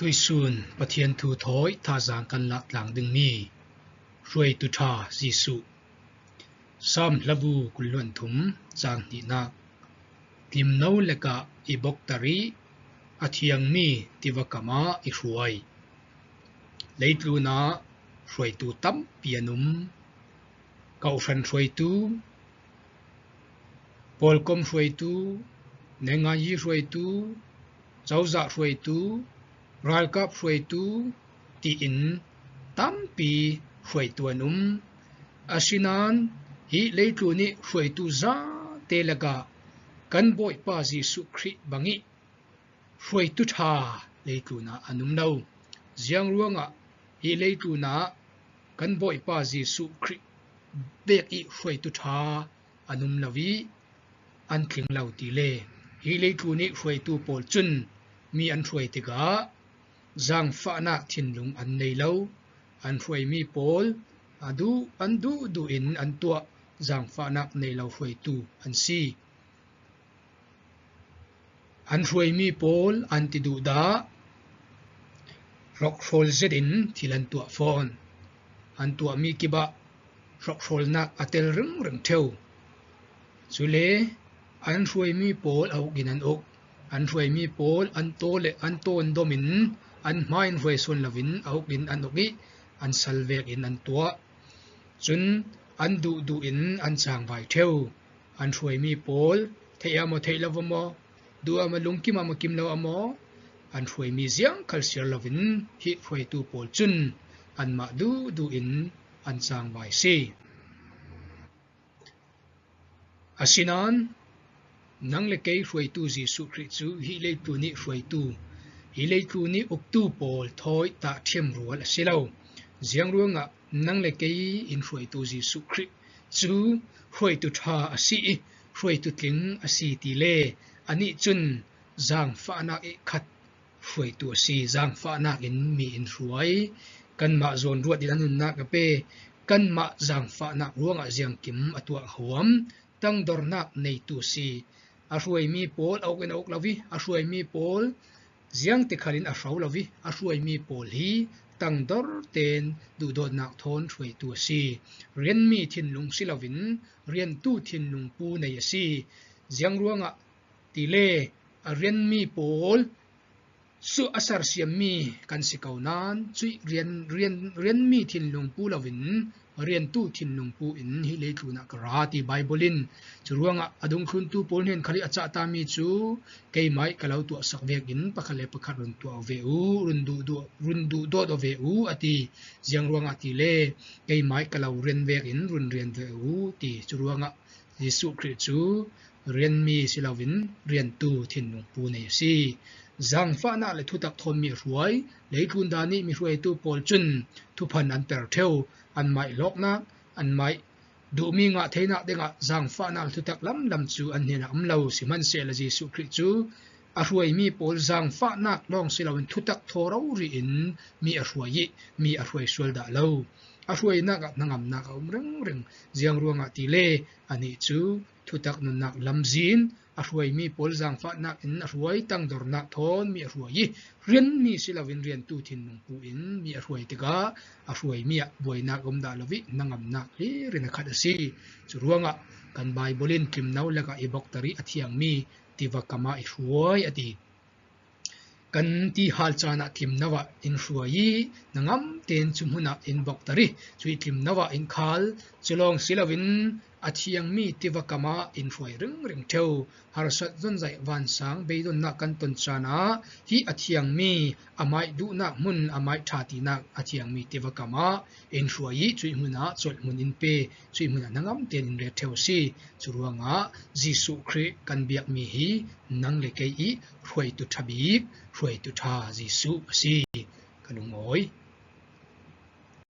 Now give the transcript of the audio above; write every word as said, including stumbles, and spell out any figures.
Tuisun Pathian thu thawi thazang kan lah tlang ding mi hruaitu ṭha Jesuh. Sam hlabu kul hluan thum chang hnihnak. Tlimno lekah i boktarih a thiangmi tiva kamah i hruai. Leitlunah hruaitu tampi an um. Kawhhran hruaitu, pawlkom hruaitu, nengayi hruaitu, cozah hruaitu, ralkap hruaitu tiin tampi hruaitu an um. Asinain hi leitlun ih hruaitu zate lakah kan Bawipa Jesuh Khrih bangih hruaitu ṭha leitlunah an um lo. Ziang ruangah hi leitlunah kan Bawipa Jesuh Khrih bek ih hruaitu ṭha an um lo ih an tling lo ti le, hi leitlun ih hruaitu pawl cun mi an hruai tikah zaangfahnak thinlung an nei lo. An hruaimi pawl a duh, an duhduh in an tuah zaangfahnak nei lo hruaitu an si. An hruaimi pawl an ti duhdah hrokhrawl zetin thil an tuah fawn. An tuahmi kipah hrokhrawlnak a tel ringring ṭheu. Cule an hruaimi pawl a uk in an uk. An hruaimi pawl an taw le an tawn domin an hma in hruai sawn loin a uk in an uk ih an sal vekin an tuah. Cun an duhduh in an cangvai ṭheu. An hruaimi pawl theih a maw, theih lo a maw, duh a maw, lungkim a maw, kim lo a maw, an hruaimi ziang khal siar loin hi hruaitu pawl cun anmah duhduh in an cangvai si. Asinain nang le kei hruaitu Jesuh Khrih cu hi leitlun ih hruaitu, hi leitlun ih uktu pawl thawi tahṭhiam rual a si lo. Ziang ruangah nang le kei in hruaitu Jesuh Khrih cu hruaitu ṭha a si ih hruaitu tling a si ti le, anih cun zaangfahnak ih khat hruaitu a si. Zaangfahnak in mi in hruai. Kanmah zawnruat in a nunnak a pe. Kanmah zaangfahnak ruangah ziangkim a tuah huam. Tangdornak neitu a si. A hruaimi pawl a uk in a uk lo ih a hruaimi pawl ziangtikhal in a hro lo ih a hruaimi pawl hi tangdor tein duhdawtnak thawn hruaitu a si. Rianmi thinlung si loin riantu thinlung pu nei a si. Ziang ruangah ti le a rianmi pawl cu a sersiammi kan si ko nain cuih rian, rian, rianmi thinlung pu loin riantu thinlung pu in hi leitlun ah ka ra ti Baibal in. Curuangah a dungthluntu pawl hnen khal ih a cahtami cu keimah ih ka lo tuahsak vekin pakhat le pakhat run tuah ve u, run duh, duh, run duhdawt aw ve u a ti. Ziang ruangah ti le keimah ih ka lo rian vekin run rian ve u ti. Curuangah Jesuh Khrih cu rianmi si loin riantu thinlung pu nei a si. Zaangfahnak le thutak thawnmi a hruai. Leitlun dan ih mihruaitu pawl cun thuphan an per ṭheu. Anmah ih lawknak, anmah ih duhmi ngah theinak dingah zaangfahnak le thutak lamlam cu an hnenah um lo. Sihmanhsehlaw Jesuh Khrih cu a hruaimi pawl zaangfahnak lawng si loin thutak thaw rori in mi a hruai ih mi a hruai sual dah lo. A hruainak ah hnangamnak a um ringring. Ziang ruangah ti le anih cu thutak nunnak lamzin a hruaimi pawl zaangfahnak in a hruai, tangdornak thawn mi a hruai ih rianmi si loin riantu thinlung pu in mi a hruai tikah a hruaimi ah buainak a um dah lo ih hnangamnak hlir in a khat a si. Curuangah kan Baibal in tlimno lakah i boktarih a thiangmi tiva kamah i hruai a ti. Kan ti hal caan ah tlimno ah in hruai ih hnangam tein cu hmun ah in boktarih, cuih tlimno ah in khal, cu lawng si loin a thiangmi tiva kamah in hruai ringring ṭheu. Harsat zonzaih vansang beidonnak kan ton caan ah hi a thiangmi, amah ih duhnak hmun, amah ih ṭha tinak a thiangmi tiva kamah in hruai ih cuih hmun ah colh hmun in pe, cuih hmun ah hnangam tein in ret ṭheu a si. Curuangah Jesuh Khrih kan biakmi hi nang le kei ih hruaitu ṭha bik, hruaitu ṭha Jesuh a si. Ka lungawi.